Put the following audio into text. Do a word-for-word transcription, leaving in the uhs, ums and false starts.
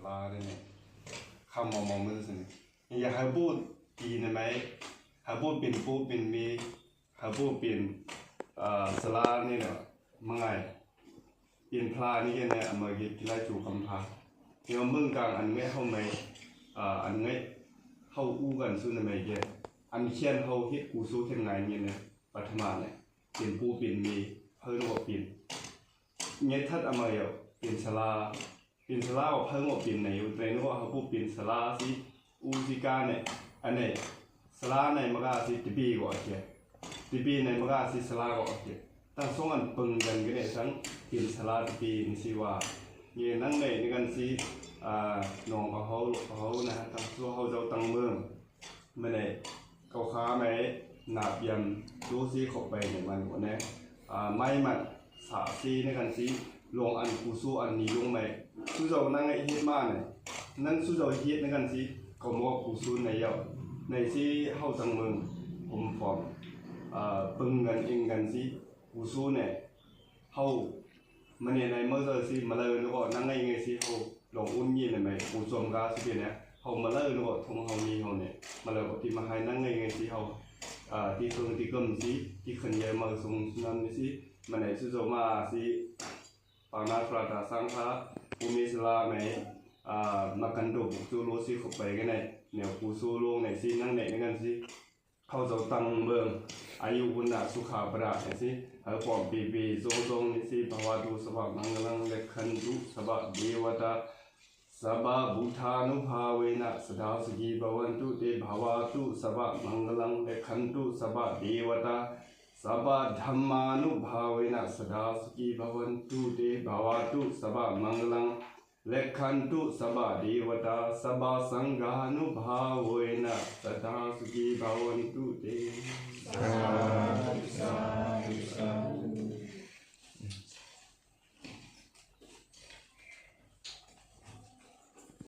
Ba ne, khamo mo mun sene. Ya habo ti ne mai, habo pin po pin mi, habo pin, ah, sala ne na, mangai. Pin pla ni gene amage kilai chu kam pha. Yo mung kang an ngai hau mai, ah, an ngai hau u gan su ne mai ge. An khen hau hit ku su khen ngai ne, pathama ne. Pin pu pin mi, hau no pin. Nge that ama yo, pin sala, pin sala o phang o pin ne yo, tre no hapu pin sala si, u si ka ne, ane, sala ne maga si tipi go ake. Tipi ne maga si sala go ake. Tang songan penggan gene sang, pin sala tipi ni si wa. Nge nang ne ni gan si, ah, nong ka hau, ka hau na, tang so hau jau tang mung. Mane, kau kha mai, nap yam, do si khop bai ne man ko ne. Ah, mai man, sa si ne kan si, long an ku su an ni long mai. Su jau nang ai hit ma ne. Nang su jau hit ne kan si, kau mo ku su ne yau. Nai si hau tang mung, kum fom. Ah, pung ngan ing kan si, ku su ne. Hau, mane nai mau zau si, malau no ko, nang ngai ngai si, hau, long un ni ne mai, ku som ga si ne, hau, malau no ko, thong hau ni hau ne, malau ko, ti ma hai nang ngai ngai si, hau, ah, ti song ti gam si, ti khan ye mau song sunan ni si, mane su zau ma si, pa na fra ta sang kha, ku mi sala mai, ah, makan do buk su lo si khop bai gene, ne ku su lo ne si, nang ne ne kan si, Hau zau tang beng, ayu guna sukha bra ne si, hau pom pi pi zong zong ne si, bhavatu sabba mangalang, rakkhantu sabba devata, sabba buddhanubhavena, sadā sukhī bhavantu te, bhavatu sabba mangalang, rakkhantu sabba devata, sabba dhammanubhavena, sadā sukhī bhavantu te, bhavatu sabba mangalang, rakkhantu sabba devata, sabba saṅghānubhāvena, sadā sukhī bhavantu te.